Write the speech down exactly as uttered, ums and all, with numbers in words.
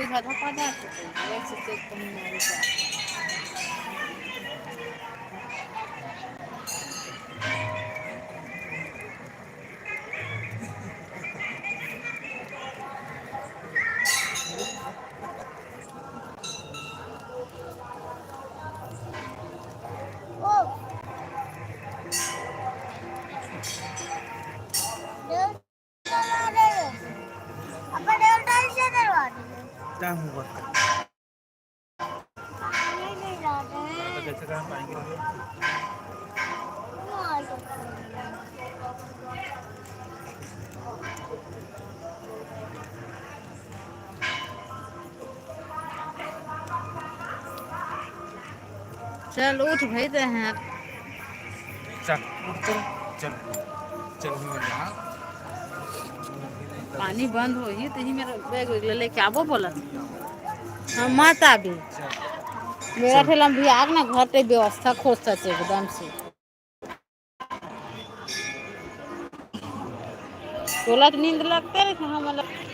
आधा पदार्थ तो वैसे चेक करने वाले का। चल उठ भाई, ते हैं। चल, उठ चल, चल, चल, ही हो जा। पानी बंद होही तो ही मेरा बैग वैग ले लेके आबो बोला। हम मत आबे। चल। मेरा चल। ठेला में भी आग ना, घर के व्यवस्था खोजता थे एकदम से। तोला तो नींद लगते रहे, हम अलग।